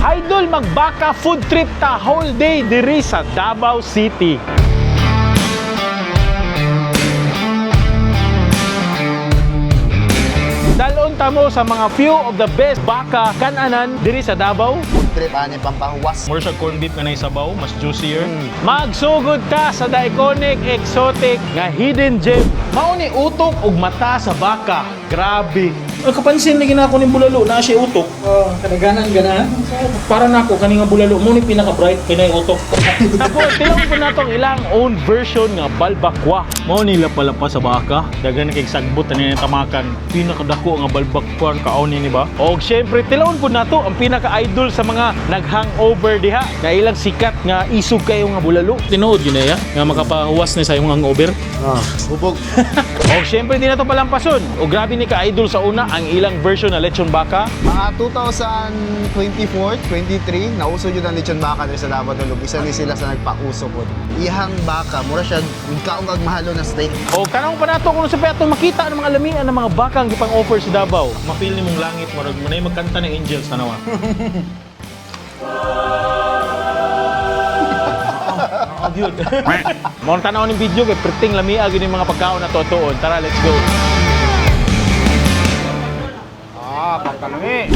Idol, magbaka food trip ta whole day diri sa Davao City. Dalon ta mo sa mga few of the best baka kananan diri sa Davao. Food trip ani pampahuwas. More sa corned beef nga sabaw, mas juicier. Magsugod ta sa the iconic exotic nga hidden gem. Mao ni utok ug mata sa baka. Grabe. Ay, kapansin lagi na ako ning bulalo na siya utok. Oh, kadaganan ganahan. Para nako kani nga bulalo mo ni pinaka bright kay na utok. Tapos tilaw po natong ilang own version nga balbakwa. Mao ni lapalapa sa baka. Daghan kay sagbot ani ni tamakan. Pinakadako nga balbakwa kaon ni ba? Og syempre tilawon po nato ang pinaka idol sa mga nag-hangover diha nga ilang sikat nga isog kayo nga bulalo. Tinuod yun ya nga makapahuwas ni sa imong hangover. Ah, hubog. Og syempre di na to palampason. Og grabe ni ka idol sa una ang ilang version na lechon baka. Mga 2024, 23, nauso yun ang lechon baka diri sa Davao Dulog. Isa ni sila sa nagpauso pod. Ihang baka, mura siya kaong kag mahalo na steak. O tanong pa nato kung sa pa atong makita ang mga lamian ng mga bakang gipang-offer sa Davao. Mapil nimong langit murag mo na magkanta ng angels tanawa. Oh, yun. Mao tanaw ning video kay perting lamia gyud yung mga pagkaon na totoon. Tara, let's go. Ah, pagkalami.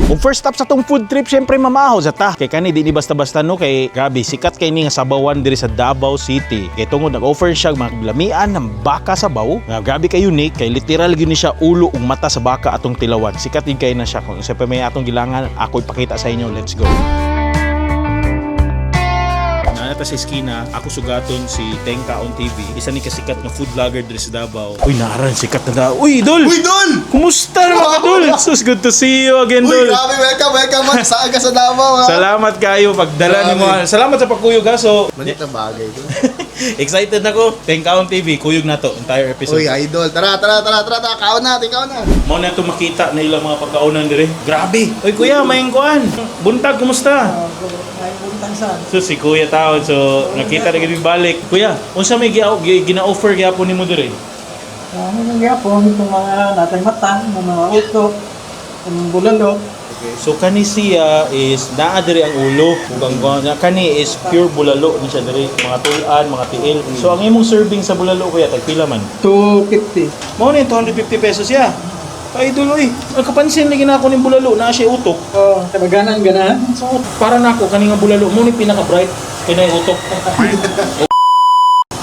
Ug first stop sa tong food trip, syempre mamaho sa ta. Kay kani di ni basta-basta no kay grabe sikat kay ni nga sabawan diri sa Davao City. Kay tungod nag-offer siya og mga lamian ng baka sabaw. Nga grabe kay unique kay literal gyud ni siya ulo ug mata sa baka atong tilawan. Sikat din kay na siya kung unsa pa may atong gilangan ako ipakita sa inyo. Let's go. Naa ta sa eskina, ako sugaton si Tenka on TV. Isa ni kasikat nga food vlogger diri sa Davao. Uy, naaran sikat na da. Uy, idol! Uy, Dol! Kumusta na mga dol? Sus, good to see you again, Uy, dol. grabe, welcome, welcome man. Saan ka sa Davao, ha? Salamat kayo pagdala nimo. Grabe. Salamat sa pagkuyog ha. So, Malit na bagay ko. excited na ko. Tenka on TV, kuyog na to entire episode. Uy, idol. Tara, tara, tara, tara, tara. Kaon na, kaon na. Mao na to makita na ilang mga pagkaonan dire. Grabe. Uy kuya, may kuan. Buntag, kumusta? Ay, buntag sa. So si Kuya taon so nakita na gid balik. Kuya, unsa may gina-offer gyapon nimo dire? Ano nang gyapon itong mga natay mata, mga utok, ang bulalo. So kani siya is naa diri ang ulo ug ang kani is pure bulalo ni siya diri, mga tulan, mga tiil. So ang imong serving sa bulalo kuya tag pila man? 250. Mao ni 250 pesos siya. Idol oy. Ang kapansin lagi na ako ning bulalo naa siya utok. Oh, kadaganan ganahan. So para nako kani nga bulalo mo ni pinaka bright kay na utok.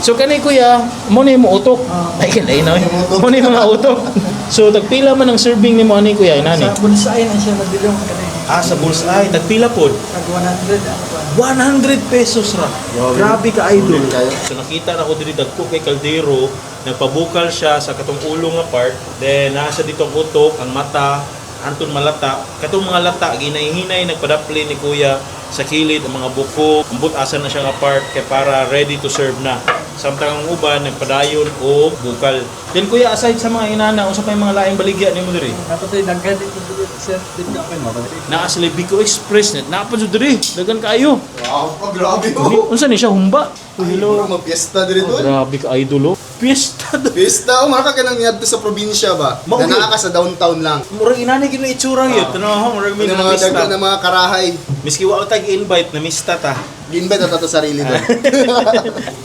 So kani kuya, mo ni mo utok. Ay kanay na. Mo ni mga utok. So tagpila man ang serving nimo ani kuya inani. Sa bunsay na siya nagbilong kanay. Ah, sa bullseye tagpila pod. Tag 100 ano pa. 100 pesos ra. Grabe ka idol. Grabe kayo. So nakita na ko diri dagko kay kaldero, nagpabukal siya sa katong ulo nga part, then naa siya dito ang utok, ang mata, anton malata. Katong mga lata ginahinay nagpadapli ni kuya sa kilid ang mga buko, ambot asa na siya nga part kay para ready to serve na. Samtang ang uban nagpadayon og bukal. Then kuya aside sa mga inana, unsa pa yung mga laing baligya nimo diri? Dapat ay daghan dito dito sir dito ako mo. Naa sila Biko Express net. Naa pa jud diri. Daghan kaayo. Wow, oh, grabe. Oh. Unsa ni siya humba? Ay, hello. Magpiesta diri, Dol. Grabe ka idol oh. Piyesta do. Fiesta, oh, mara ka kanang niadto sa probinsya ba? Mao Nanaa ka sa downtown lang. Murag inani gid na itsura gyud. Tanaw murag may Yung mga pista. dagko na mga karahay. Miski wa tag invite na mista ta. Gi-invite na to sarili doon.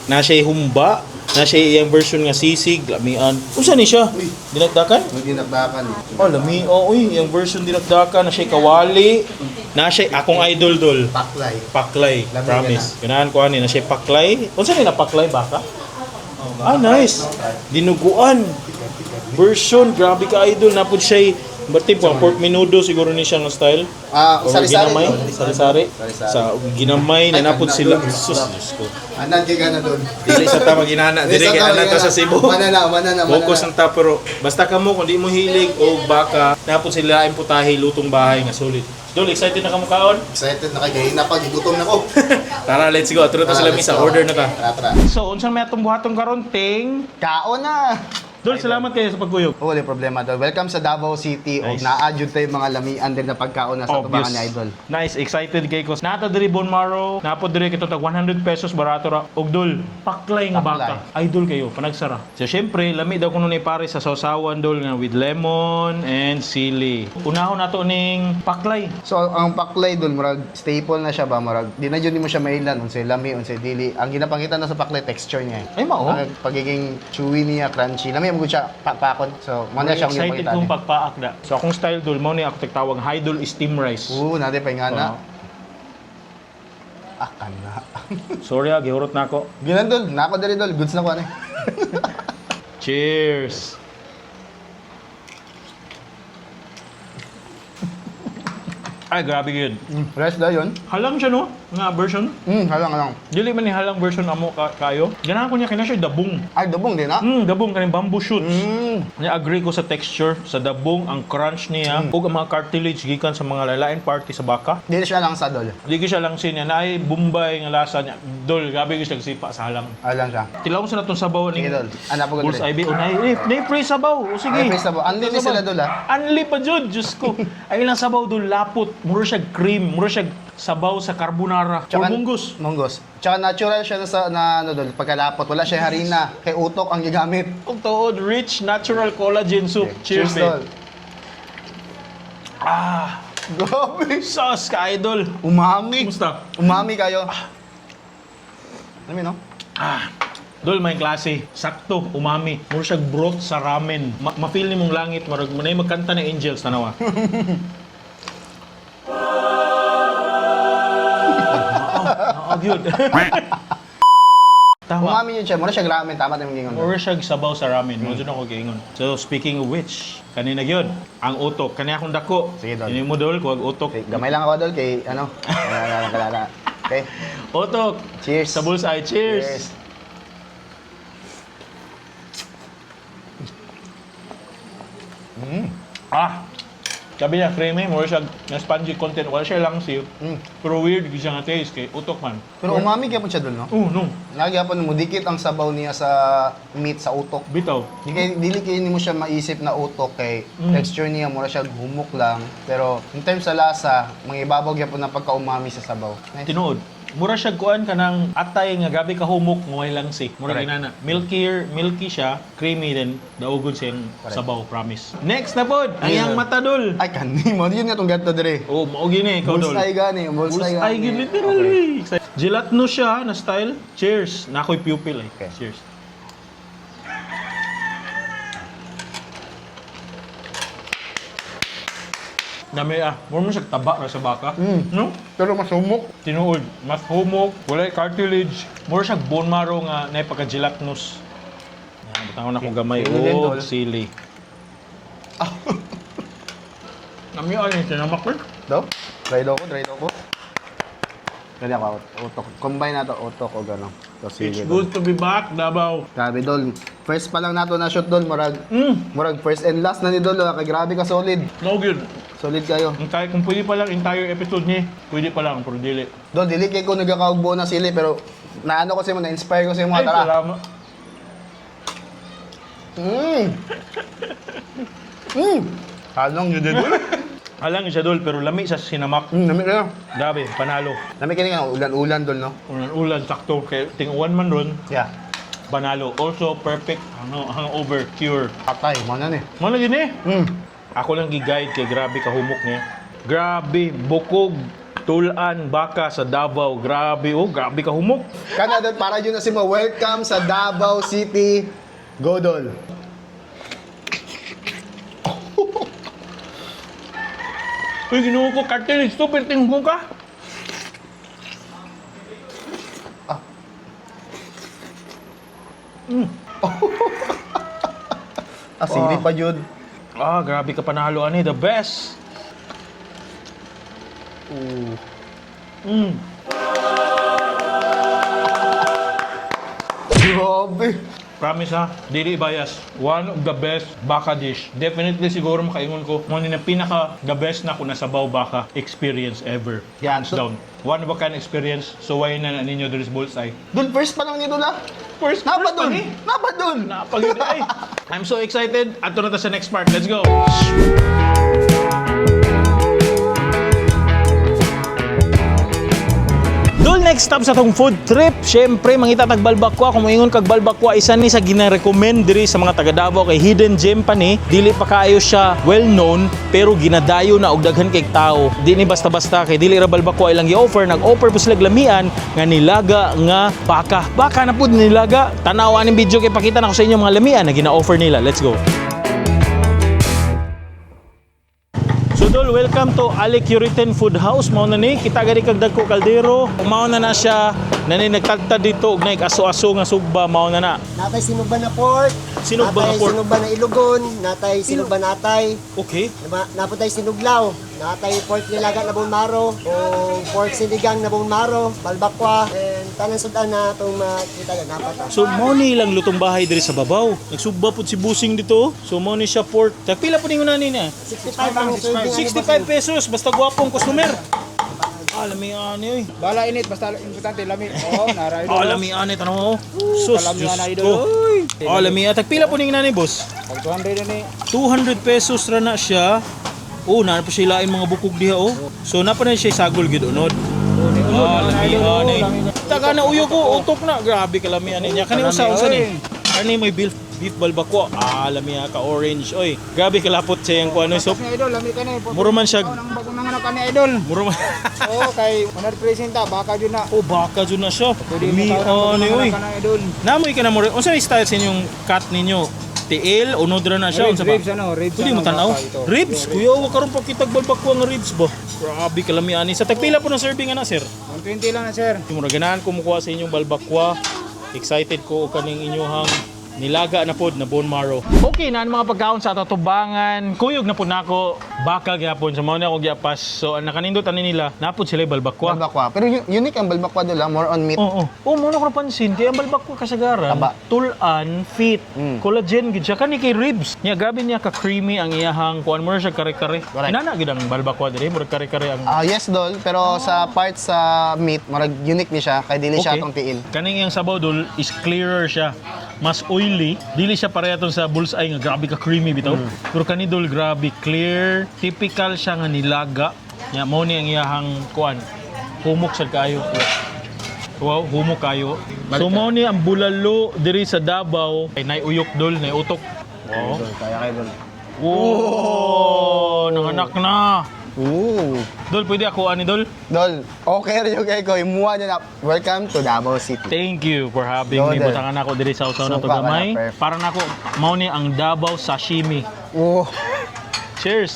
Na siya humba, na siya iyang version nga sisig, lamian. Unsa ni siya? Uy. Dinakdakan? May ginakdakan. Oh, lami. Oh, uy, iyang version dinakdakan na siya kawali. Na siya akong idol dol. Paklay. Paklay, Lami promise. Ganahan ko ani na siya paklay. Unsa ni na paklay baka? Ah, nice. Dinuguan. Version, grabe ka idol. Napod siya Ba't po, pork menudo siguro ni siya nga style. Ah, Or sari-sari. ginamay, doon. sari-sari. Sari-sari. Sa ginamay na Ay, napod kana sila. doon. Sus, Diyos ko. Anan kay gana doon. Dili sa tama ginana, dili kay anan ta sa Cebu. Mana na, mana na, mana Focus na. ang ta pero basta kamo kung di mo hilig og baka napod sila ang putahe lutong bahay nga sulit. Dol, excited na kamo kaon? Excited na kay gahina pa, gigutom na ko. Tara, let's go. Tara ta sa Tara, lamisa, let's go. order na ta. Tara, tara. So, unsa may atong buhaton karon, ting? Kaon na. Dol, salamat kayo sa pagkuyog. Oh, wala problema, Dol. Welcome sa Davao City. Nice. Og naa jud tayo mga lamian din na pagkaon na sa tubangan ni Idol. Nice, excited kay ko. Nata diri bone marrow, napo diri kito tag 100 pesos barato ra. Og dol, paklay nga baka. Idol kayo, panagsara. So syempre, lami daw kuno ni pare sa sausawan, dol, nga with lemon and sili. Unahon nato ning paklay. So ang paklay dol, murag staple na siya ba, murag di na jud nimo siya mailan unsay lami, unsay dili. Ang ginapangita na sa paklay, texture niya, eh. Ay, mao. Ang pagiging chewy niya, crunchy. Lami mo gud siya pakpakon. So mo na siya ang Excited ginapangita kong ni. pagpaak da. So akong style, dol, mao ni ako tagtawag Idol steam rice. Oo, natin pa nga na. Oo. Ah, kana. Sorry ah, gihurot na ako. Gilan dol, nako diri dol, goods na ko ani. Cheers. Ay, grabe yun. Fresh da yun. Halang siya, no? Nga version. Halang halang. Dili man ni halang version amo ka kayo. Ganahan ko niya kina siya dabong. Ay, dabong din na. Dabong kaning bamboo shoots. Niya agree ko sa texture, sa dabong, ang crunch niya, ug ang mga cartilage gikan sa mga lalain party sa baka. Dili siya lang sa dol. Di ko siya lang sinya naay Bombay nga lasa niya. Dol, grabe ko siya sipa sa halang. Halang siya. Tilaw sa natong sabaw ni Sige, dol. Ana po ko Bulls dali. IB unay. Eh, nay free sabaw. O sige. Ay, free sabaw. Unli ni sila, dol, ah. Unli pa jud, Diyos ko. Ay ilang sabaw dol lapot. Mura siya cream, mura siya sabaw sa carbonara. Or munggos. Munggos. Tsaka natural siya na sa na ano dol, pagkalapot. Wala siya harina. Kay utok ang gigamit. Kung tuod, rich natural collagen soup. Cheers, dol. babe. Ah, Grabe. sauce ka, idol. Umami. Kumusta? Umami kayo. Alam mo, no? Ah, dol, may klase. Sakto, umami. Mura siya broth sa ramen. Ma-feel ni mong langit, marag mo na yung magkanta ng angels, tanawa. Oh, yun. Tama. Umami yun siya. Mura siya ramen. Tama tayo gingon. Mura siya sabaw sa ramen. Mo dyan ako giingon. So, speaking of which, kanina yun, ang utok. Kanina akong dako. Sige, Dol. Ini mo, dol, kuwag utok. Okay, gamay lang ako dol kay ano. Kalala, kalala. Okay. Utok! Cheers. Sa bullseye. Cheers! Cheers. Ah! Sabi niya, creamy, more siya na spongy content. Wala siya lang siya. Pero weird siya nga taste kay utok man. Pero umami gyapon siya dol, no? Oh, no. Nagyapon mo dikit ang sabaw niya sa meat sa utok. Bitaw. Di kay dili kay nimo siya maisip na utok kay texture niya mura siya humok lang, pero in terms sa lasa mangibabaw gyapon ang pagkaumami sa sabaw. Nice. Tinuod. Mura siya kuan kanang atay nga gabi ka humok mo lang si. Mura Correct. ginana. Milkier, milky siya, creamy then daugon siya yung sabaw, promise. Next na pod, ang iyang matadol. Ay kani mo yun nga tong gadto dire. Oh, mao gini ikaw dol. Bullseye gani, bullseye Bullseye gani. gyud literally. Gelatinous siya na style. Cheers. Na ako'y pupil eh. Okay. Cheers. Dami ah. Mura mo siya taba ra sa baka. No? Pero mas humok. Tinuod, mas humok, walay cartilage. Mura siya bone marrow nga na pagka-gelatinous. Yan, butangon ako gamay. Sili din, Oh, tol. sili. Namian yung sinamak ko. Daw? Try daw ko, try daw ko. Dali ako, utok. Combine na to, utok o gano'n. So, It's sige, dol. good to be back, Davao. Grabe, dol. First pa lang nato na shoot, dol. Murag, murag first and last na ni dol. Ah. Kay grabe ka solid. No good. Solid kayo. Entire, kung pwede pa lang entire episode ni, pwede pa lang, pero dili. Dol, dili kay ko nagkakaugbo na sili, pero naano ko sa imo, na-inspire ko sa imo. Ay, Tara. salamat. Halong yun, dol. Alang siya dol, pero lami sa sinamak. Nami kayo. Grabe, panalo. Nami kini nga ulan-ulan, dol, no? Ulan-ulan, sakto. Kaya tinguan man ron, Yeah. panalo. Also, perfect ano, hangover cure. Patay, mo na ni. Ano yun eh? Ako lang gi-guide kay grabe kahumok niya. Grabe, bukog, tulan, baka sa Davao. Grabe, oh, grabe kahumok. Kana dol, para yun na si mo. Welcome sa Davao City. Go, dol. Uy, ginuho ko, cartilage to, pero tingko ka. Ah. Ah, sili pa jud. Ah, grabe ka panalo, ani. The best. Grabe. Promise ha, dili bias. One of the best baka dish. Definitely siguro makaingon ko, mo ni na pinaka the best na ko nasabaw baka experience ever. Yan. Hands down. One of a kind experience, so why na na ninyo diri sa Bullseye. Dol, first pa lang ni dol ah. First, Napa first pa dun? ni. Napa dun? Napagod. Ay, I'm so excited. Ato na ta sa next part. Let's go. Dol, next stop sa tong food trip. Siyempre, mangita tag balbakwa. Kung moingon kag balbakwa, isa ni sa gina-recommend diri sa mga taga Davao kay hidden gem pa ni. Dili pa kaayo siya well known pero ginadayo na og daghan kay tao. Di ni basta-basta kay dili ra balbakwa ilang gi-offer, nag-offer po sila lamian nga nilaga nga baka. Baka na pud nilaga. Tanawa ning video kay pakita nako sa inyo mga lamian na gina-offer nila. Let's go. So Dol, welcome to Ali Curitan Food House. Mao na ni kita gani kag dagko kaldero. Mao na na siya nani nagtagtad dito og naig aso-aso nga sugba mao na na. Natay sinuba na pork. Sinugba na natay pork. Sinuba na ilugon. Natay sinuba na atay. Okay. Naputay sinuglaw. Natay pork nilaga na bone marrow. O pork sinigang na bone marrow. Balbakwa. And tanan sudan na itong makita na napat. So mao ni ilang lutong bahay diri sa babaw. Nagsugba pud si Busing dito. So mao ni siya pork. Tag pila pud ningon ani na? 65 ang serving. 65 pesos basta gwapong customer. Ah, lami ani oy. Bala init, basta importante lami. Oo, nara idol. Ah, lami ani tanaw oh. Sus, kalami Diyos ana, idol, ko. oy. Ah, lami. Tag pila pud ningon ani, boss? Pag 200 na ni. 200 pesos ra na siya. Oh, naa pa siya lain mga bukog diha oh. So napa na siya sagol gid unod. Ah, lami ani. Taga na uyo ko, utok na. Grabe ka lami ani niya. Kani usa unsa ni? Kani may beef beef balbakwa. Ah, lami ha, ka orange. Oy, grabe kalapot siya yung kuano so. Ni idol, lami ka ni. Muro man siya. Nang bagong nanganak ka ni idol. Muro man. Oo, kay 100% ta, baka jud na. Oh, baka jud na siya. Pwede Mi mo tawag ani oy. ka na idol. Namoy ka na mo. Unsa ni style sa inyong cut ninyo? Tiil, unod ra na siya Ribs, unsa ba? ribs, ano, ribs, Pwede mo ano, tan-aw. baka ito. Ribs, kuya, wa karon pa kitag balbakwa nga ribs ba? Grabe kalami ani. Sa tagpila po ng serving ana, sir? 120 lang na sir. Mura ganahan ko mukuha sa inyong balbakwa. Excited ko og kaning inyuhang nilaga na pod na bone marrow. Okay na ang mga pagkaon sa tatubangan. Kuyog na pod nako. Baka gyapon sa mao na ako giapas. So ang nakanindot ani nila, napod sila balbakwa. Balbakwa. Pero unique ang balbakwa doon lang, more on meat. Oo. Oh, mo na ko napansin kay ang balbakwa kasagaran, Taba. tulan, fit, collagen gid siya kani kay ribs. Nya grabe niya ka creamy ang iyahang kuan mo na siya kare-kare. Correct. Inana gid ang balbakwa diri, murag kare-kare ang Ah, yes, Dol. Pero sa part sa meat, marag unique ni siya, kay dili siya atong tiil. Kaning iyang sabaw dol is clearer siya. Mas oily, dili siya pareha tong sa bullseye nga grabe ka creamy bitaw. Pero kani dol grabe clear, typical siya nga nilaga. Nya mo ni ang iyahang kuan. Humok sad kaayo. Wow, humok kayo. So mo ni ang bulalo diri sa Davao ay nay uyok dol, nay utok. Wow. Dol, kaya kayo, Dol. Oh, nanganak na. Ooh. Dol, pwede ako ani dol? Dol, okay rin yung kay ko. Imuha niya na. Welcome to Davao City. Thank you for having Go me. there. Butangan ako diri sa usaw na to Suka ka na, gamay. perfect. Para nako mao ni ang Davao sashimi. Oo. Cheers.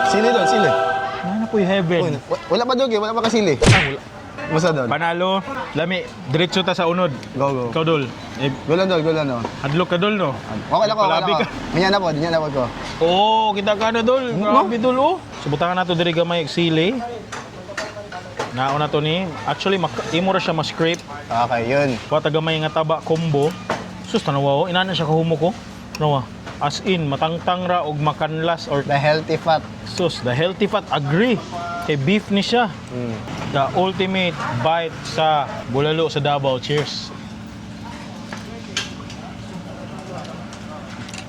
Sili, Dol, sili. Ano po yung heaven? Uy, wala pa, Dol, eh. Wala pa ka sili. Ah, wala. Musa, Dol. Panalo. Lami, diretso ta sa unod. Go, go. Ikaw dol. Eh, Go lang, Dol. Go lang, Dol. hadlok ka dol no. Okay lang ko, okay lang Palabi ko. ka. Ganyan na po, ganyan na po ko. Oo, kita ka na dol. Grabe dol oh. Subutangan nato diri gamay og sili. Nauna to ni. Actually, imo ra siya ma-scrape. Okay, yun. Wa ta gamay nga taba combo. Sus tanawa oh, inana siya kahumok ko. Tanawa. As in, matangtang ra og makanlas or The healthy fat. sus, the healthy fat agree. Kay beef ni siya. The ultimate bite sa bulalo sa Davao. Cheers.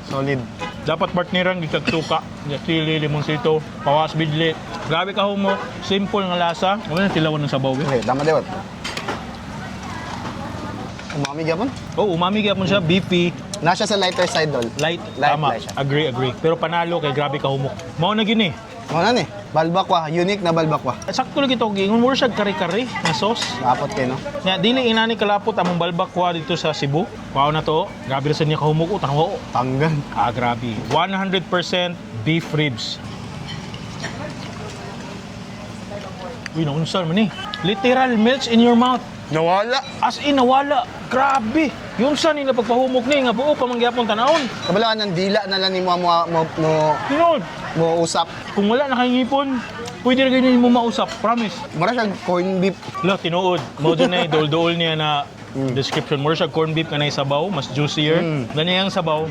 Solid. Dapat partneran gid kag suka, ya sili, limonsito, pawas bidli. Grabe ka humok, simple nga lasa. Wala na tilawan ng sabaw. Eh. Okay, tama dewat. Umami gyapon? Oh, umami gyapon siya, beefy, Nasa sa lighter side, Dol. light, Light, tama. light siya. Agree, agree. Pero panalo kay grabe ka humok. Mao na gyud ni. Mo na ni. Balbakwa, unique na balbakwa. Sakto lagi to, giingon mo siya kare-kare na sauce. Napot kay no. Nya dili inani kalapot among balbakwa dito sa Cebu. Wow na to. Grabe ra sa niya kahumok. Oh, tanawa oh. Tanggan. Ah, grabe. 100% beef ribs. Uy, naunsan man eh. Literal melts in your mouth. Nawala. As in, nawala. Grabe. Yung sa nila pagpahumok ni, nga buo pa mangyapon tanawon. Kabalaan ng dila na lang ni mo mo mo mo, Tinod, mo usap. kung wala na kayong ngipon, pwede na ganyan mo mausap. Promise. Mura siya corn beef. Lo, tinuod. Mo dyan na dool-dool niya na Description more siya corned beef kanay sabaw, mas juicier. Gani ang sabaw,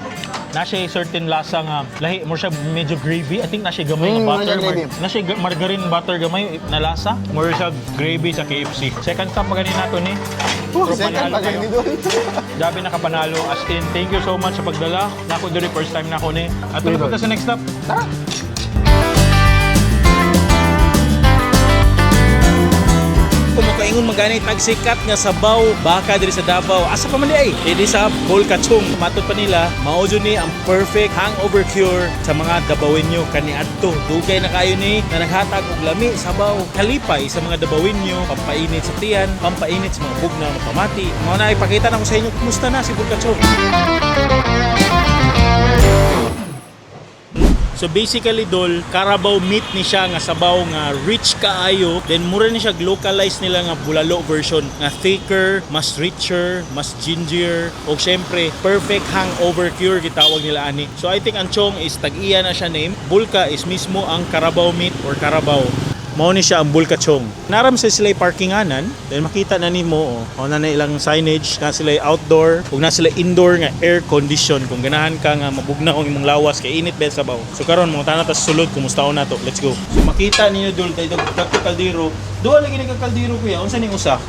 na siya certain lasa nga lahi more siya medyo gravy. I think na siya gamay nga butter. Siya gravy. Na siya margarine butter gamay na lasa. More siya gravy sa KFC. Second stop pa gani nato ni. Pero Second panalo pa kayo. gani doon. Grabe nakapanalo. As in, thank you so much sa pagdala. Nako diri first time na ako ni. At tuloy punta sa next stop. Tara! Kung makaingon magani tagsikat nga sabaw baka diri sa Davao, asa pa man di ay? Dili sa Bulkachong. Matod pa nila, mao jud ni ang perfect hangover cure sa mga Dabawenyo kaniadto. Dugay na kayo ni na naghatag og lami sabaw kalipay sa mga Dabawenyo, pampainit sa tiyan, pampainit sa mga bugnaw na pamati. Mao na ipakita na ko sa inyo kumusta na si Bulkachong. So basically dol, Carabao meat ni siya nga sabaw nga rich kaayo. Then mura ni siya localized nila nga bulalo version nga thicker, mas richer, mas ginger og syempre perfect hangover cure gitawag nila ani. So I think ang chong is tag-iya na siya name. Bulka is mismo ang Carabao meat or Carabao. Mao ni siya ang Bulkachong. Naram sa sila parkinganan, then makita na nimo oh, oh na na ilang signage na sila outdoor ug na sila indoor nga air condition kung ganahan ka nga mabugnaw ang imong lawas kay init ba sa sabaw. So karon mo na ta sa sulod kumusta na to. Let's go. So makita ninyo dul tayo dagko kaldero. Duha lagi ni ka kaldero kuya. Unsa ning usa?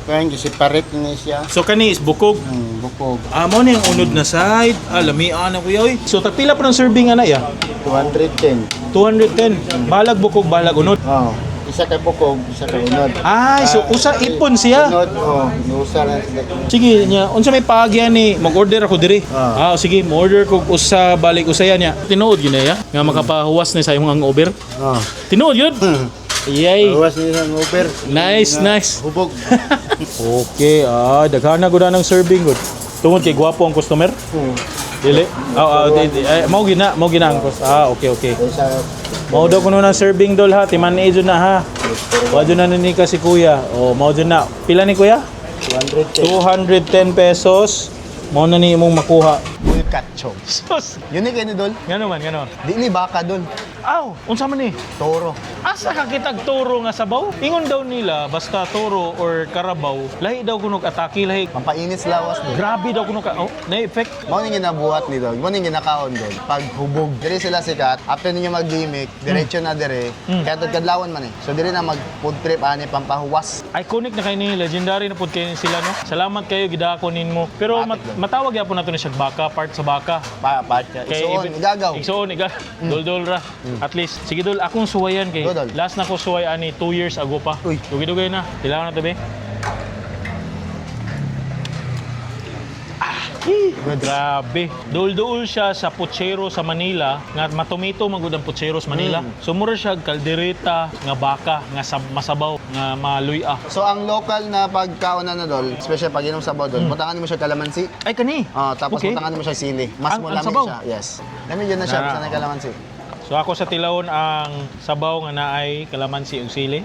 Kaya yung separate ni siya. So kani is bukog. Bukog. Ah, mao ni ang unod na side. Ah, lamian na kuya oy. So tagpila pa ng serving ana ya? 210. 210. Balag bukog, balag unod. Oh, isa ka bukog, isa ka unod. Ay, so usa ipon siya. Unod, oh, usa lang sila. Sige niya, unsa may paagya ni mag-order ako diri. Ah, sige, mo-order ko usa balik usaya niya. Tinuod gyud na ya nga makapahuwas ni sa imong hangover. Oh. Tinuod yun. Yay. Bawas ni isang over. Nice, nice. Hubog. Okay, daghan na gud ng serving gud. Tungod kay gwapo ang customer? Dili. Ah, di, di, ay, mao gina ang customer. Ah, okay, okay. Isa Mao daw kuno ng serving dol ha, timan jud na ha. Wa jud na ni ka si kuya. Oh, mao jud na. Pila ni kuya? 210. 210 pesos. Mao na ni imong makuha. Bulkachong. Sus. Unique ni dol. Ngano man, ngano. Di ni baka dol. Aw, unsa man ni? Toro. Asa ka kitag toro nga sabaw? Ingon daw nila basta toro or karabaw, lahi daw kunog atake, lahi. Pampainit sa lawas dol. Grabe daw kunog ka. Oh, na effect. Mao ning ginabuhat ni dol. Mao ning ginakaon dol. Pag hubog, dire sila sikat. After ninyo mag-gimmick, diretso na dire. Kaya tod kadlawon man eh. So dire na mag food trip ani pampahuwas. Iconic na kay ni, legendary na pud kay ni sila no. Salamat kayo gidako nimo. Pero matawag gyapon nato ni siya baka, part sa baka. Pa pa. Isuon, igagaw. Igsuon, igagaw. Dol-dol ra. At least sige dol, akong suwayan kay Go, Dol. last na ko suway ani 2 years ago pa. Uy. Dugay-dugay na. Kailangan na tabi. Grabe. Duol-duol siya sa putsero sa Manila nga matomito magud ang putsero sa Manila. So mura siya kaldereta nga baka nga masabaw nga maluya. So ang local na pagkaon na na dol, especially pag inom sabaw dol, butangan mo siya kalamansi. Ay kani. Ah, tapos Okay. butangan mo siya sili. Mas Ang mo lami sabaw? siya. Yes. Lami yun na siya, Na, basta na kalamansi. So ako sa tilawon ang sabaw nga naay kalamansi ug sili.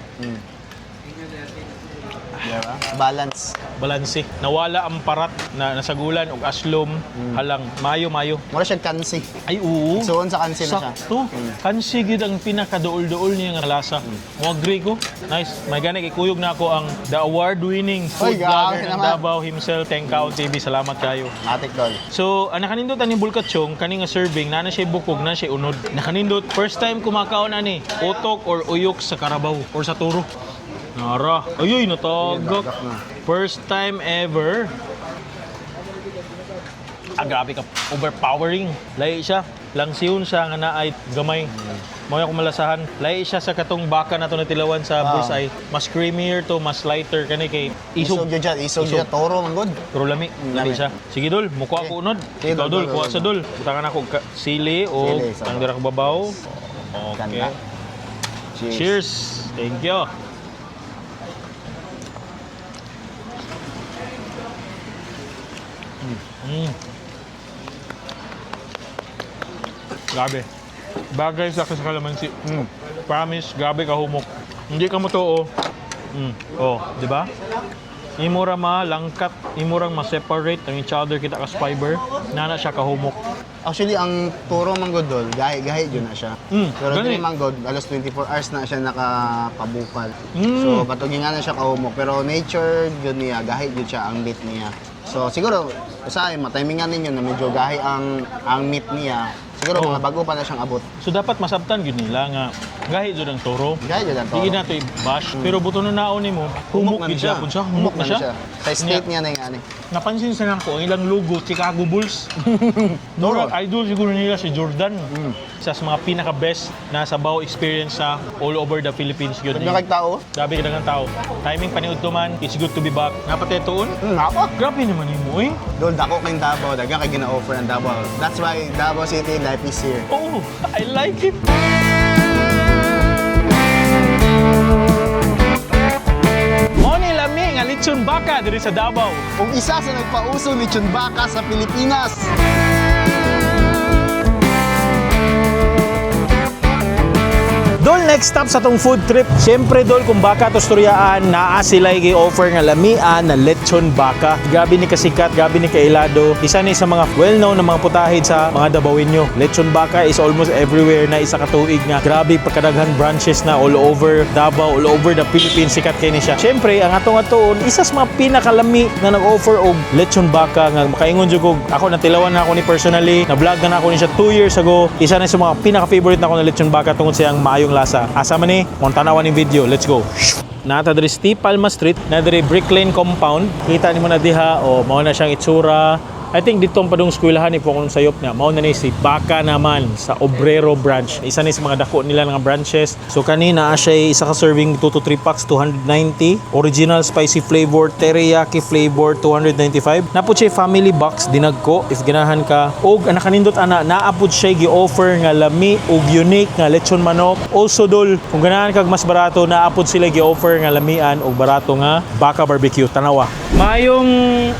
Diba? Balance. Balanse. Nawala ang parat na nasagulan og aslom halang mayo-mayo. Mura siya kansi. Ay oo. Suon sa kansi na siya. Sakto. Kansi gyud ang pinakaduol-duol niya nga lasa. Mo agree ko. Nice. May gani kuyog na ako ang the award-winning food Uy, grabe vlogger ng naman. Davao himself, Tengkao TV. Salamat kayo. Matik dol. So, ang nakanindot ani bulkatsyong kani nga serving na na siya bukog na siya unod. Nakanindot first time kumakaon ani utok or uyok sa karabaw or sa turo. Nara. Ayoy, natagak. Tagak na. First time ever. Ah, grabe ka. Overpowering. Lahi siya. Langsiyon siya nga naay gamay. Mao ako malasahan. Lahi siya sa katong baka na to natilawan sa bullseye. Mas creamier to, mas lighter kani kay Isog isog. yun siya, isog Isog. yun. Toro man good. Pero lami, lami lami. siya. Sige dol, mukuha ko unod. Sige, Ikaw dol, dol, dol, kuha dol. sa dol. Butangan ako sili o Sili, sa ang dira ko babaw. Okay. Ganda. Cheers. Cheers. Thank you. Grabe. Bagay sa sa kalamansi. Promise, grabe ka humok. Hindi ka mo to, oh. Oh, di ba? Imo ra malangkat, imo rang ma-separate ang each other kita ka fiber. Nana siya kahumok. Actually, ang turo manggod dol, gahi-gahi yun na siya. Pero Gani. dili manggod, alas 24 hours na siya nakapabukal. So, patugin nga na siya kahumok. Pero nature yun niya, gahi yun siya ang meat niya. So, siguro, usahay, matimingan ninyo na medyo gahi ang meat niya. Siguro, mga bago pa na siyang abot. So dapat masabtan gyud nila nga gahi jud ang toro. Gahi yun ang toro. Di na to i-bash, pero buto na naon nimo, humok na gyud siya. Siya, humok na siya. Sa state niya na yung ano. Napansin sa nako ang ilang logo Chicago Bulls. Murag idol siguro nila si Jordan. Isa sa mga pinaka best na sabaw experience sa all over the Philippines gyud. Pag tao, Grabe ka ng tao. Timing paniud man, it's good to be back. Napatetoon? Napa. Grabe naman nimo eh. Dol, dako kayong Davao. Daga kay gina-offer ang Davao. That's why Davao City, life is here. Oh, I like it. Mo ni lami nga litson baka diri sa Davao. Kung isa sa nagpauso ni Chunbaka sa Pilipinas. Dol, next stop sa tong food trip. Siyempre, Dol, kung baka to storyaan, naa sila gi-offer nga lamian na lechon baka. Gabi ni kasikat, gabi ni kailado. Isa ni sa mga well-known na mga putahid sa mga Dabawenyo. Lechon baka is almost everywhere na isa ka tuig nga. Grabe pagkadaghan branches na all over Davao, all over the Philippines, sikat kay ni siya. Siyempre, ang atong atuon, isa sa mga pinakalami na nag-offer og lechon baka nga makaingon jud og ako natilawan na ako ni personally, na-vlog na ako ni siya 2 years ago. Isa na sa mga pinaka-favorite na ako na lechon baka tungod sa iyang maayong lasa. Asa man ni, kung tanawan ning video, let's go. Nata diri sa T. Palma Street, na diri Brick Lane Compound. Kita nimo na diha, o mao na siyang itsura. I think dito ang padung eskwelahan ni po kung sayop niya. Mao na ni si Baka naman sa Obrero branch. Isa ni sa mga dako nila nga branches. So kanina siya isa ka serving 2 to 3 packs 290. Original spicy flavor, teriyaki flavor 295. Napud siya family box dinagko if ganahan ka. Og ang nakanindot ana naapod siya gi-offer nga lami ug unique nga lechon manok. Also dol kung ganahan kag mas barato naapod sila gi-offer nga lamian ug barato nga baka barbecue tanawa. Mayong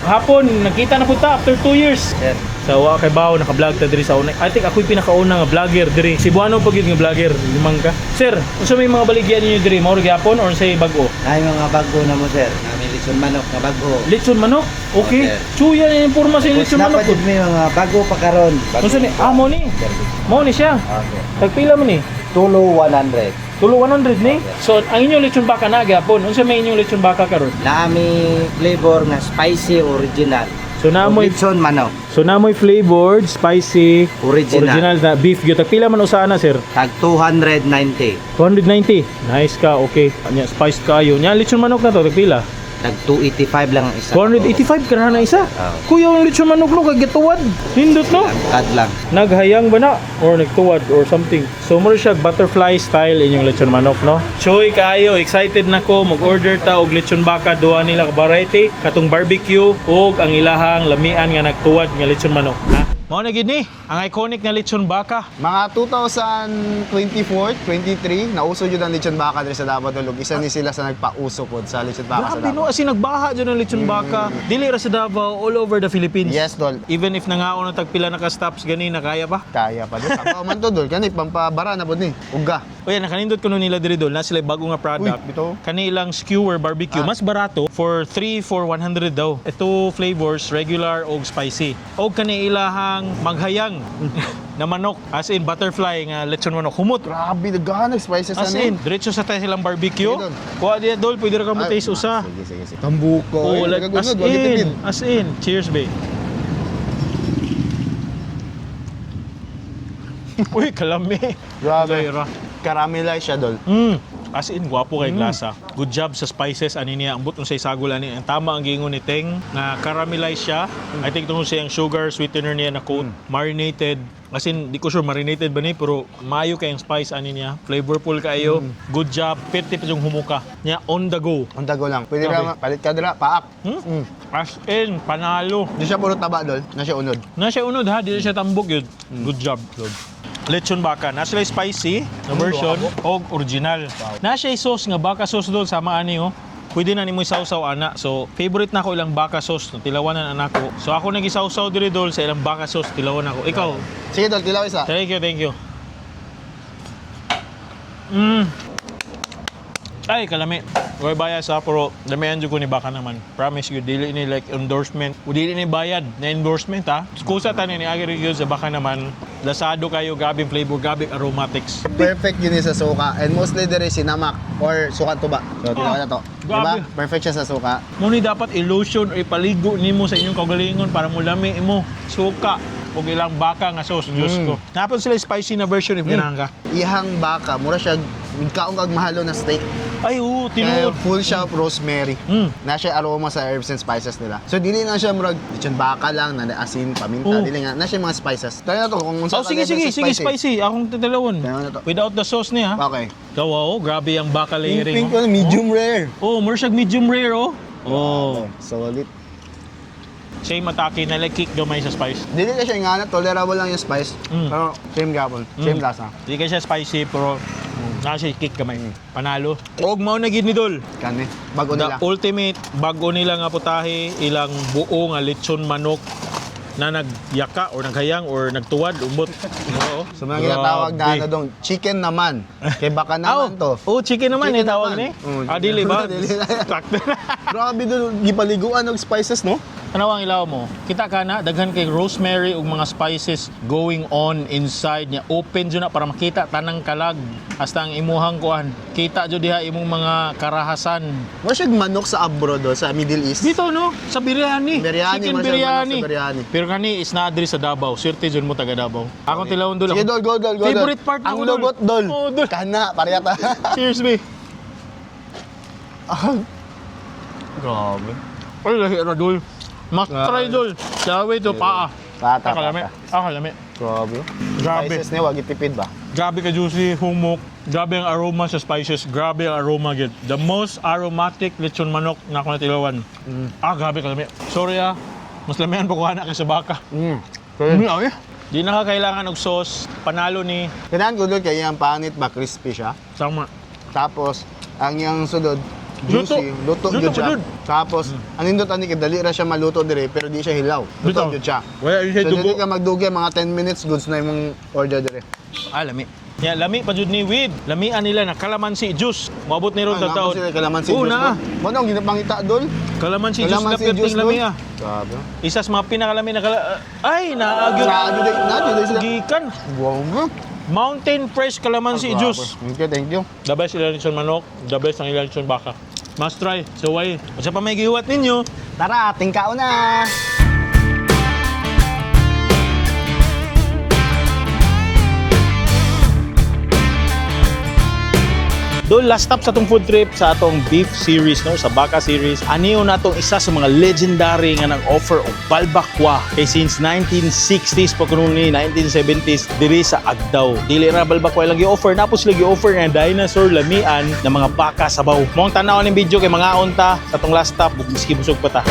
hapon nakita na pud ta after 2 years. Sir. Sa wa kay Bao naka-vlog ta diri sa una. I think ako'y pinakauna nga vlogger diri. Cebuano pa gyud nga vlogger, limang ka. Sir, unsa may mga baligyan ninyo diri? Mao ra gyapon or say bag-o? Ay mga bago na mo sir. Nami lechon manok nga bago. Lechon manok? Okay. Okay. Chuya na yung porma sa lechon manok. Dapat jud may mga bago pa karon. Bago. Unsa ni? Ah, mo ni. Mo ni siya. Okay. Tagpila man ni? Tulo 100. Tulo 100 ni. So, ang inyong lechon baka na gyapon. Unsa may inyong lechon baka karon? Naami flavor nga spicy original. So namoy lechon manok. So namoy flavored, spicy, Original. original na beef gyud. Tagpila man usa na, sir? Tag 290. 290. Nice ka, okay. Nya spiced kayo. Nya lechon manok na to tagpila? Tag 285 lang ang isa. 285 ka na isa. Oo. Kuya, ang lechon manok no kay gituwad. Nindot no. Kad lang. Naghayang ba na or nagtuwad or something. So mo siya butterfly style inyong lechon manok no. Choy kaayo, excited na ko mag-order ta og lechon baka duha nila ka variety katong barbecue ug ang ilahang lamian nga nagtuwad nga lechon manok. Ha? Mao na gid ni ang iconic nga lechon baka. Mga 2024, 23, nauso yun ang lechon baka diri sa Davao Dulog. Isa ni sila sa nagpauso pod sa lechon baka sa Grabe no, Davao. as in nagbaha dyan ang lechon baka. Dili ra sa Davao, all over the Philippines. Yes, Dol. Even if nangaon na tagpila na ka-stops gani na kaya pa. Kaya pa dol. Sabaw man to dol. Kani pampabara na pod ni. Uga. O yan, nakanindot ko nun nila diri dol na sila bago nga product. Uy, bitaw. Kanilang skewer barbecue. Mas barato for 3 for 100 daw. Ito flavors, regular og spicy. Og kaniilahang maghayang na manok. As in butterfly nga lechon manok. Humot. Grabe, daghan nag spices As na in, ni. diretso sa tayo silang barbecue. Sige, Dol. Kuha diya dol, pwede ra ka mo Ay, taste usa. Sige, sige, sige. Tambuko. Oh, Eh, like, as nagagunod, wag in, itipid. as in. Cheers, babe. Uy, kalami. Grabe. Zaira. Caramelized siya dol. As in, gwapo kay glasa. Good job sa spices. Ani niya, ang but sa isagol ani. Ang tama ang giingon ni Teng na caramelize siya. I think tungod sa iyang sugar sweetener niya na coat. Marinated. As in, di ko sure marinated ba ni, pero mayo kay ang spice ani niya. Flavorful kayo. Good job. Pwede pa yung humuka. Niya, on the go. Ang dago lang. Pwede Grabe. ra palit ka dira, paak. Hmm? As in, panalo. Di siya puro taba dol, na siya unod. Na siya unod ha, di na siya tambok yun. Good job. Lechon baka. Na sila spicy na version og original. Na siya sauce nga baka sauce doon sama ani oh. Pwede na nimo isawsaw ana. So favorite na ako ilang baka sauce no tilawanan anak ko. So ako nagisawsaw diri dol sa ilang baka sauce tilawan ako. Ikaw. Sige dol, tilaw isa. Thank you, thank you. Ay, kalami. Way bias ha, pero lamian jud ko ni baka naman. Promise you, dili ni like endorsement. O dili ni bayad na endorsement ha. Kusa tani ni agi review sa baka naman. Lasado kayo, grabe flavor, grabe aromatics. Perfect yun sa suka. And mostly there is sinamak or suka tuba. So, tinawa na to. Diba? Grabe. Perfect siya sa suka. Mo ni dapat illusion o ipaligo nimo sa inyong kaugalingon para mulami imo suka ug ilang baka nga sauce. Diyos ko. Napon sila spicy na version if ganahan ka. Ihang baka, mura siya, kaong kag mahalo na steak. Ay, oo, Kaya tinuod. full siya of rosemary. Na siya aroma sa herbs and spices nila. So dili na siya murag lechon baka lang na asin, paminta, Oo. dili nga na siya mga spices. Try na to kung unsa Oh, sige, ka sige, level sa sige, spicy. Akong titalawon. Try na to. Without the sauce niya. Ha? Okay. Kawaw, grabe ang baka Pink, layering. pink, Oh. ano, medium rare. Oh, more siyang medium rare, oh. Oh. Solid. Same atake na like kick gamay sa spice. Dili na siya nga na tolerable lang yung spice. Pero same gapon, same lasa. Hindi kay siya spicy pero na siya kick gamay. Panalo. Og mao na gid ni Dol. Kani, bago The nila. ultimate bago nila nga putahe ilang buo nga litson manok na nagyaka or naghayang or nagtuwad umot. Oo. So mga ginatawag na Grabe. ano dong, chicken naman. Kay baka naman to. Oh, chicken naman Chicken eh tawag naman. ni. Oo, Ah, dili ba? dili. Sakto na. Grabe doon, gipaliguan og spices, no? Tanaw ang ilaw mo. Kita ka na, daghan kay rosemary ug mga spices going on inside niya. Open jud na para makita tanang kalag hasta ang imuhang kuan. Kita jud diha imong mga karahasan. Mura siya manok sa abroad, oh, sa Middle East. Dito no, sa biryani. Biryani, Chicken mura siya manok biryani. sa biryani. Pero kani is na diri sa Davao. Swerte jud mo taga Davao. Akong tilawon dol. Sige, dol, go, dol, go, dol. Favorite part Ang na ko, dol. lobot, dol. Oo, dol. Kana, parehata. Cheers, be. Grabe. Ay, lahi ra dol. Must try dol. Sawi to paa. Pata, Ah, kalami. pata. Ah, kalami. Grabe. Grabe. Spices niya, wag itipid ba? Grabe ka juicy, humok. Grabe ang aroma sa spices. Grabe ang aroma gid. The most aromatic lechon manok na ako natilawan. Ah, grabe kalami. Sorry ah. Mas lamian pa kuha na kaysa baka. Ay. Di na ka kailangan og sauce. Panalo ni Kailangan ko dol, kaya ang panit ba, crispy siya. Sama. Tapos, ang iyang sulod, Luto. juicy. Luto, Luto jud siya. pa jud. Tapos, ang nindot ani kay dali ra siya maluto dire pero di siya hilaw. Luto Bitaw. jud siya. Wala yun siya So, dugo. dili ka magdugay mga 10 minutes goods na imong order dire. Ah, lami. Ya, lami pa jud ni with. Lamian nila na kalamansi juice. Moabot ni ron Ah, taon. naapon sila kalamansi Oo, juice. na. Mo nang ginapangita dol. Kalamansi juice na Kalamansi perting juice lami dol. ah. Grabe. Isa sa mga pinakalami na kala... Ay, naagyod. Naagyo day, naagyo day sila. Gikan. Wow. Nga. Mountain Fresh Calamansi Juice. Thank you, thank you. The best ilang lechon manok, the best ang ilang lechon baka. Must try. So why? Unsa pa may gihuwat ninyo? Tara, ating kaon na. Doon last stop sa atong food trip sa atong beef series no, sa baka series. Aniyo na atong isa sa mga legendary nga nag-offer og balbakwa kay since 1960s pa kuno ni 1970s diri sa Agdao. Dili ra balbakwa lang gi-offer, napos sila gi-offer nga dinosaur lamian ng mga baka sabaw. Mong tan-aw ning video kay mga unta sa atong last stop, miski busog pa ta.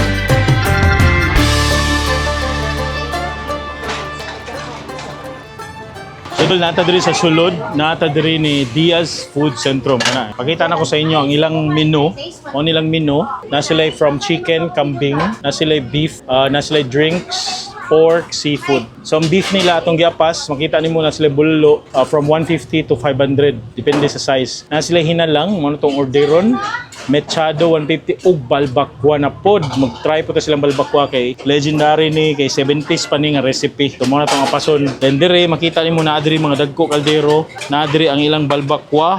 So dol nata diri sa sulod, nata diri ni Diaz Food Centrum kana. Pakita na ko sa inyo ang ilang menu, o nilang menu. Na sila from chicken, kambing, na sila beef, na sila drinks, pork, seafood. So ang beef nila atong giapas, makita nimo na sila bullo from 150 to 500 depende sa size. Na sila hinalang mo na tong orderon. Mechado 150 ug balbakwa na pod. Mag-try po ta silang balbakwa kay legendary ni kay 70s pa ni nga recipe. Tumo na tong apason. Then dire makita nimo na adiri mga dagko kaldero, na adiri ang ilang balbakwa.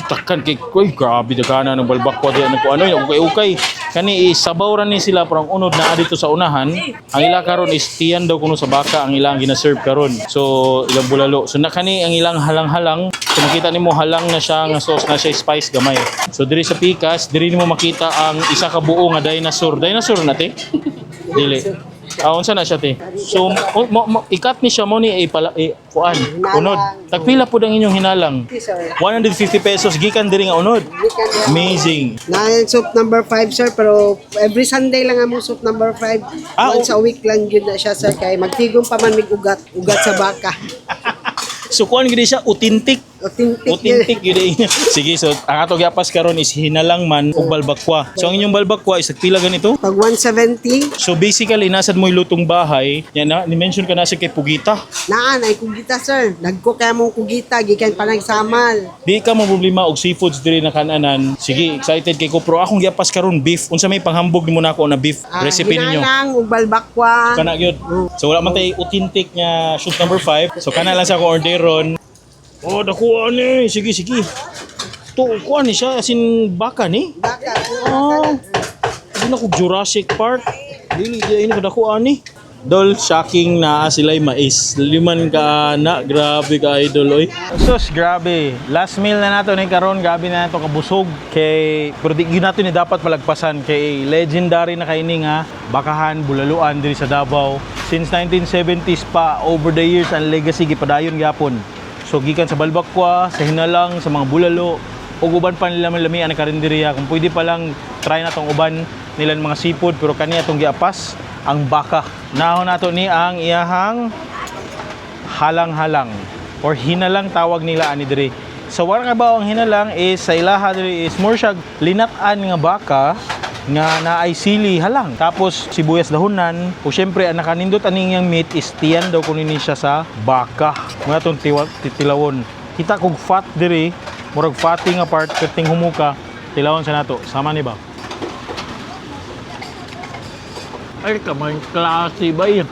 Takan kay koy grabe dagana ng balbakwa diyan nagko ano yung ukay-ukay. Kani isabaw ra ni sila parang unod na dito sa unahan. Ang ila karon is tiyan daw kuno sa baka ang ilang gina-serve karon. So ilang bulalo. So na kani ang ilang halang-halang. So makita nimo halang na siya nga sauce na siya spice gamay. So diri sa pikas, diri nimo makita ang isa ka buo nga dinosaur. Dinosaur na te? Dili. Ah, unsa na siya te? So mo, mo, ikat ni siya mo ni ipala kuan, unod. Tagpila pud ang inyong hinalang? Sir. 150 pesos gikan diri nga unod. Amazing. Na soup number 5 sir, pero every Sunday lang among soup number 5. Ah, Once a week lang yun na siya sir kay magtigom pa man mig ugat, ugat sa baka. So kuan gid siya authentic. Authentic. Authentic yun eh. Sige, so ang ato giapas karon is hinalang man ug balbakwa. So ang inyong balbakwa is pila ganito? Pag 170, So basically nasad mo'y lutong bahay, yan na ni-mention ka na sa kay Pugita. naan ay kugita sir. Nagko kaya mong kugita gikan pa nang samal. Di ka mo problema og seafoods diri na kananan. Sige, excited kay ko pero akong giapas karon beef. Unsa may panghambog nimo nako na beef Ah, recipe ninyo? Hinalang ug balbakwa. Kana gyud. So wala man tay authentic nga shoot number 5. So kana lang sa ako orderon. Oh, dakuha ni. Sige, sige. To, kuha ni siya as in baka ni. Baka. Oh. Hindi na ko Jurassic Park. Dili di ini ko ani. Dol, shocking na sila'y mais. Liman ka na, grabe ka idol oy. Sus, grabe. Last meal na nato ni karon, grabe na nato kabusog kay pero di yun nato ni dapat palagpasan kay legendary na kaini nga bakahan bulaluan diri sa Davao. Since 1970s pa, over the years ang legacy gipadayon gyapon. So gikan sa Balbakwa, sa Hinalang, sa mga bulalo, ug uban pa nila malami ang karinderya. Kung pwede pa lang try na tong uban nila mga seafood pero kaniya tong giapas ang baka. Nahon nato ni ang iyahang halang-halang or hinalang tawag nila ani diri. So wala ka ba ang hinalang is sa ilaha diri is more siya linat-an nga baka nga naay sili halang. Tapos sibuyas dahunan o syempre ang nakanindot ani iyang meat is tiyan daw kunin ni siya sa baka. Mga tong titilawon. Kita kog fat diri, murag fatty nga part perting humuka, tilawon sa nato. Sama ni ba? Ay, kamay klase ba eh.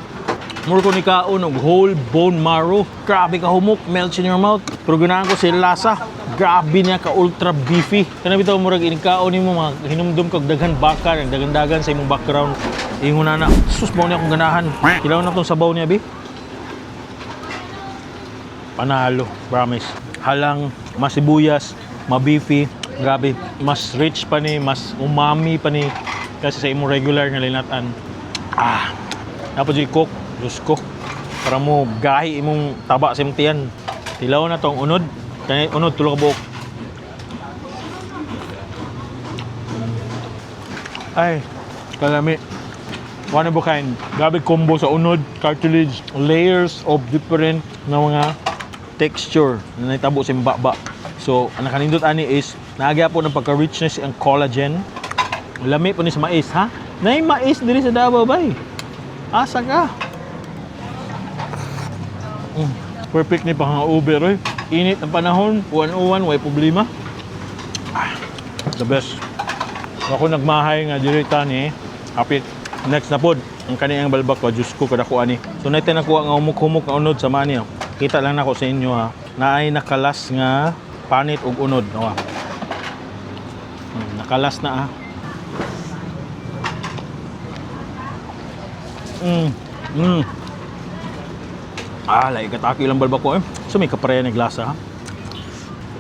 Muro ko ni kaon og whole bone marrow. Grabe ka humok, melts in your mouth. Pero ganahan ko sa lasa. Grabe niya ka ultra beefy. Kana bitaw murag inikaon nimo mga hinumdum kag daghan baka, daghan-dagan sa imong background. Ingon na na. Sus mao niya akong ganahan. Kilaw na tong sabaw niya bi. Panalo, promise. Halang, mas sibuyas, mabeefy, grabe. Mas rich pa ni, mas umami pa ni kasi sa imong regular nga linatan. Ah, tapos yung cook, Diyos ko. Para mo gahi imong taba sa imong tiyan. Tilaw na tong unod. Kani unod tulo ka buok. Ay, kalami. One of a kind. Grabe combo sa unod, cartilage, layers of different na mga texture na naitabo sa imong baba. So, ang nakanindot ani is naagya po ng pagka-richness ang collagen. Lami po ni sa mais, ha? Nay mais diri sa Davao bay. Asa ka? Perfect ni pang Uber oy. Init ang panahon, uwan-uwan, way problema. Ah, the best. Ako nagmahay nga diri ta ni Hapit. Next na pod, ang kaniyang balbak ko, Diyos ko, kadako ani. So natin nakuha nga humok-humok nga unod sa mani. Oh. Kita lang nako sa inyo ha. Naay nakalas nga panit og unod. No, ah. Nakalas na ah. Ah, lahi kataki ilang balbak ko eh. So may kapareha ng lasa ha.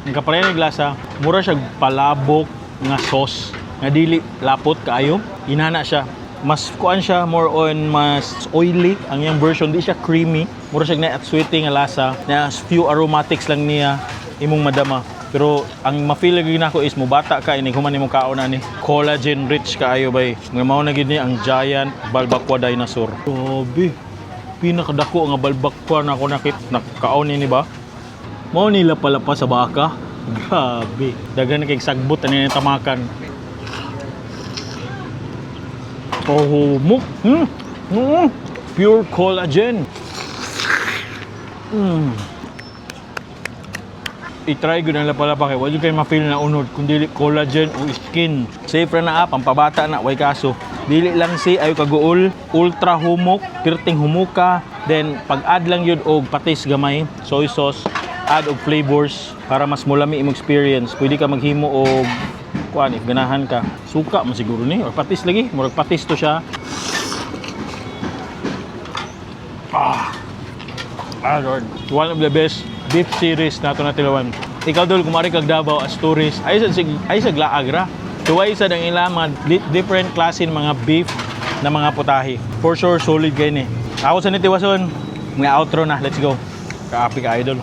Ang kapareha ng lasa, mura siya palabok nga sauce nga dili lapot kaayo. Inana siya. Mas kuan siya more on mas oily ang iyang version, di siya creamy. Mura siya na at sweety nga lasa. Na few aromatics lang niya imong madama. Pero ang ma-feel gyud nako is mubata ka inig human imong kaon ani. Collagen rich kaayo bay. Nga mao na gyud ni ang giant balbakwa dinosaur. Grabe. Pinakadako nga balbakwa na ako nakit nakaon ni ba? Mao nila pala pa sa baka. Grabe. Daghan na kay sagbot ani ni tamakan. Oh, humok. Pure collagen. I-try gud ang lapalapa kay wala kay ma-feel na unod kun dili collagen o skin. Safe ra na ah, pampabata na way kaso. Dili lang si ayo kaguol, ultra humok, pirting humuka, then pag-add lang yun og patis gamay, soy sauce, add og flavors para mas mulami imong experience. Pwede ka maghimo og kuan if ganahan ka. Suka man siguro ni or patis lagi, murag patis to siya. Ah, Lord. One of the best beef series nato na tilawan. Ikaw dol kumari kag Davao as tourist, ay sa ay sa glaag ra. Tuway sa dang ila mga different klase ng mga beef na mga putahe. For sure solid kay ni. Ako sa nitiwason, mga outro na. Let's go. Kaapi ka idol.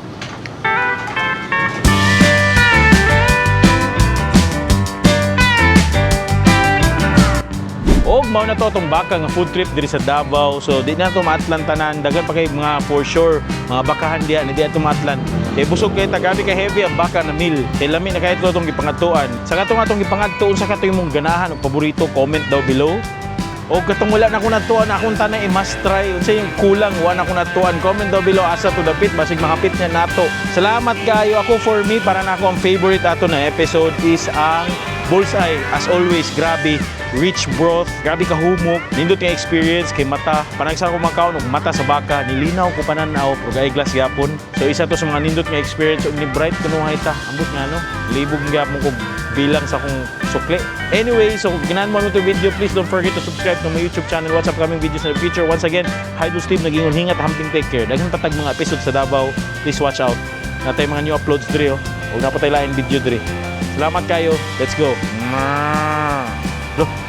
Og mao na to atong baka nga food trip diri sa Davao. So di na to maatlan tanan, daghan pa kay mga for sure mga bakahan diya ni di ato maatlan. Kay busog kay ta, grabe ka heavy ang baka na meal. Kay lami na kahit atong gipangatuan. Sa katong atong gipangatuon, sa katong imong ganahan o paborito, comment daw below. O katong wala na ko natuan, akong tanay i-must try. Unsa yung kulang, wala na ko natuan. Comment daw below asa to dapit, basig makapit niya nato. Salamat kayo. Ako, for me, para na ako ang favorite ato na episode is ang bullseye. As always, grabe. Rich broth, grabe ka humok, nindot nga experience kay mata. Panagsa ko makaon og mata sa baka, nilinaw ko pananaw, pero kay glass gyapon. So isa to sa mga nindot nga experience og ni bright kunuhay ta. Ambot nga no, libog gyapon ko bilang sa akong sukli. Anyway, so kung ganahan mo itong video, please don't forget to subscribe to my YouTube channel. What's upcoming videos in the future. Once again, Hydro Steve, nag-ingon hingat, hamping take care. Daghang patag mga episode sa Davao. Please watch out. Natay mga new uploads diri oh. Huwag na patay lain video diri. Salamat kayo. Let's go. Loh.